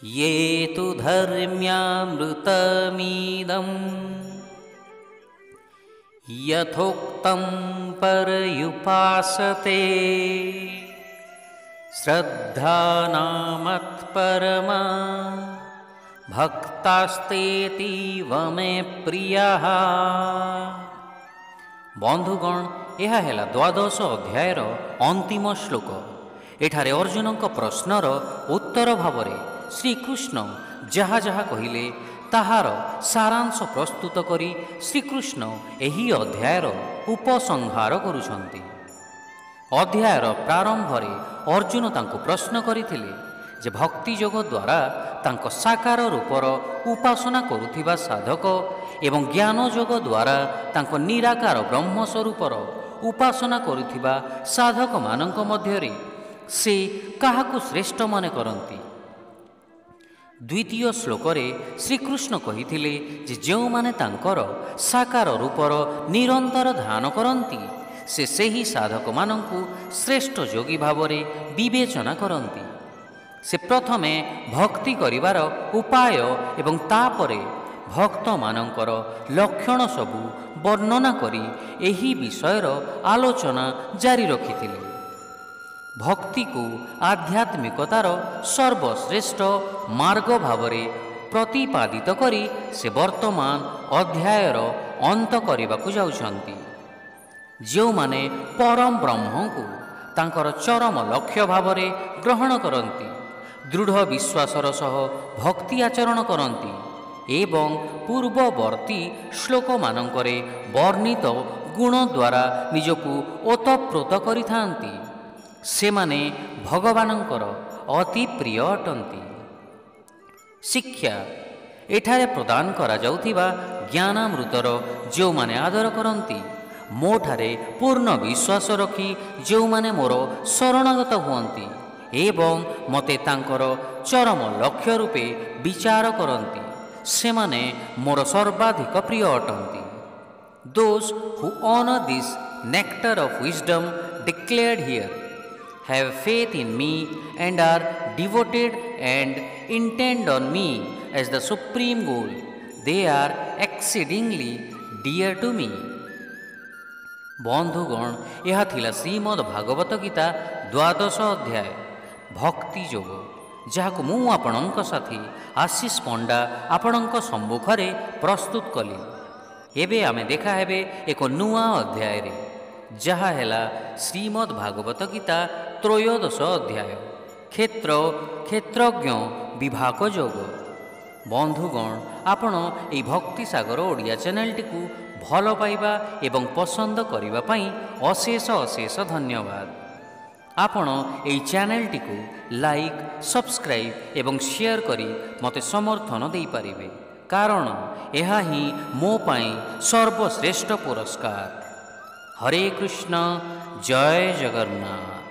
ये तु धर्म्यामृतमिदं यथोक्तं पर्युपासते श्रद्धानामत्परमा भक्तास्तेतीव मे प्रियाः। ବନ୍ଧୁଗଣ, ଏହା ହେଲା ଦ୍ୱାଦଶ ଅଧ୍ୟାୟର ଅନ୍ତିମ ଶ୍ଲୋକ। ଏଠାରେ ଅର୍ଜୁନଙ୍କ ପ୍ରଶ୍ନର ଉତ୍ତର ଭାବରେ ଶ୍ରୀକୃଷ୍ଣ ଯାହା ଯାହା କହିଲେ ତାହାର ସାରାଂଶ ପ୍ରସ୍ତୁତ କରି ଶ୍ରୀକୃଷ୍ଣ ଏହି ଅଧ୍ୟାୟର ଉପସଂହାର କରୁଛନ୍ତି। ଅଧ୍ୟାୟର ପ୍ରାରମ୍ଭରେ ଅର୍ଜୁନ ତାଙ୍କୁ ପ୍ରଶ୍ନ କରିଥିଲେ ଯେ ଭକ୍ତିଯୋଗ ଦ୍ୱାରା ତାଙ୍କ ସାକାର ରୂପର ଉପାସନା କରୁଥିବା ସାଧକ ଏବଂ ଜ୍ଞାନଯୋଗ ଦ୍ୱାରା ତାଙ୍କ ନିରାକାର ବ୍ରହ୍ମ ସ୍ୱରୂପର ଉପାସନା କରୁଥିବା ସାଧକମାନଙ୍କ ମଧ୍ୟରେ ସେ କାହାକୁ ଶ୍ରେଷ୍ଠ ମନେ କରନ୍ତି। ଦ୍ୱିତୀୟ ଶ୍ଲୋକରେ ଶ୍ରୀକୃଷ୍ଣ କହିଥିଲେ ଯେ ଯେଉଁମାନେ ତାଙ୍କର ସାକାର ରୂପର ନିରନ୍ତର ଧ୍ୟାନ କରନ୍ତି, ସେ ସେହି ସାଧକମାନଙ୍କୁ ଶ୍ରେଷ୍ଠ ଯୋଗୀ ଭାବରେ ବିବେଚନା କରନ୍ତି। ସେ ପ୍ରଥମେ ଭକ୍ତି କରିବାର ଉପାୟ ଏବଂ ତାପରେ ଭକ୍ତମାନଙ୍କର ଲକ୍ଷଣ ସବୁ ବର୍ଣ୍ଣନା କରି ଏହି ବିଷୟର ଆଲୋଚନା ଜାରି ରଖିଥିଲେ। ଭକ୍ତିକୁ ଆଧ୍ୟାତ୍ମିକତାର ସର୍ବଶ୍ରେଷ୍ଠ ମାର୍ଗ ଭାବରେ ପ୍ରତିପାଦିତ କରି ସେ ବର୍ତ୍ତମାନ ଅଧ୍ୟାୟର ଅନ୍ତ କରିବାକୁ ଯାଉଛନ୍ତି। ଯେଉଁମାନେ ପରମ ବ୍ରହ୍ମଙ୍କୁ ତାଙ୍କର ଚରମ ଲକ୍ଷ୍ୟ ଭାବରେ ଗ୍ରହଣ କରନ୍ତି, ଦୃଢ଼ ବିଶ୍ୱାସର ସହ ଭକ୍ତି ଆଚରଣ କରନ୍ତି ଏବଂ ପୂର୍ବବର୍ତ୍ତୀ ଶ୍ଲୋକମାନଙ୍କରେ ବର୍ଣ୍ଣିତ ଗୁଣ ଦ୍ୱାରା ନିଜକୁ ଓତପ୍ରୋତ କରିଥାନ୍ତି, ସେମାନେ ଭଗବାନଙ୍କର ଅତି ପ୍ରିୟ ଅଟନ୍ତି। ଶିକ୍ଷା ଏଠାରେ ପ୍ରଦାନ କରାଯାଉଥିବା ଜ୍ଞାନାମୃତର ଯେଉଁମାନେ ଆଦର କରନ୍ତି, ମୋଠାରେ ପୂର୍ଣ୍ଣ ବିଶ୍ୱାସ ରଖି ଯେଉଁମାନେ ମୋର ଶରଣାଗତ ହୁଅନ୍ତି ଏବଂ ମୋତେ ତାଙ୍କର ଚରମ ଲକ୍ଷ୍ୟ ରୂପେ ବିଚାର କରନ୍ତି, ସେମାନେ ମୋର ସର୍ବାଧିକ ପ୍ରିୟ ଅଟନ୍ତି। Those who honor this nectar of wisdom declared here, have faith in me and are devoted and intend on me as the supreme goal, they are exceedingly dear to me. ବନ୍ଧୁଗଣ, ଏହା ଥିଲା ଶ୍ରୀମଦ୍ ଭାଗବତ ଗୀତା ଦ୍ୱାଦଶ ଅଧ୍ୟାୟ ଭକ୍ତି ଯୋଗ, ଯାହାକୁ ମୁଁ ଆପଣଙ୍କ ସାଥୀ ଆଶିଷ ପଣ୍ଡା ଆପଣଙ୍କ ସମ୍ମୁଖରେ ପ୍ରସ୍ତୁତ କଲି। ଏବେ ଆମେ ଦେଖାହେବେ ଏକ ନୂଆ ଅଧ୍ୟାୟରେ, ଯାହା ହେଲା ଶ୍ରୀମଦ୍ ଭାଗବତ ଗୀତା ତ୍ରୟୋଦଶ ଅଧ୍ୟାୟ କ୍ଷେତ୍ର କ୍ଷେତ୍ରଜ୍ଞ ବିଭାଗ ଯୋଗ। ବନ୍ଧୁଗଣ, ଆପଣ ଏହି ଭକ୍ତି ସାଗର ଓଡ଼ିଆ ଚ୍ୟାନେଲଟିକୁ ଭଲ ପାଇବା ଏବଂ ପସନ୍ଦ କରିବା ପାଇଁ ଅଶେଷ ଅଶେଷ ଧନ୍ୟବାଦ। ଆପଣ ଏହି ଚ୍ୟାନେଲଟିକୁ ଲାଇକ୍, ସବସ୍କ୍ରାଇବ୍ ଏବଂ ସେୟାର କରି ମୋତେ ସମର୍ଥନ ଦେଇପାରିବେ, କାରଣ ଏହା ହିଁ ମୋ ପାଇଁ ସର୍ବଶ୍ରେଷ୍ଠ ପୁରସ୍କାର। ହରେ କୃଷ୍ଣ, ଜୟ ଜଗନ୍ନାଥ।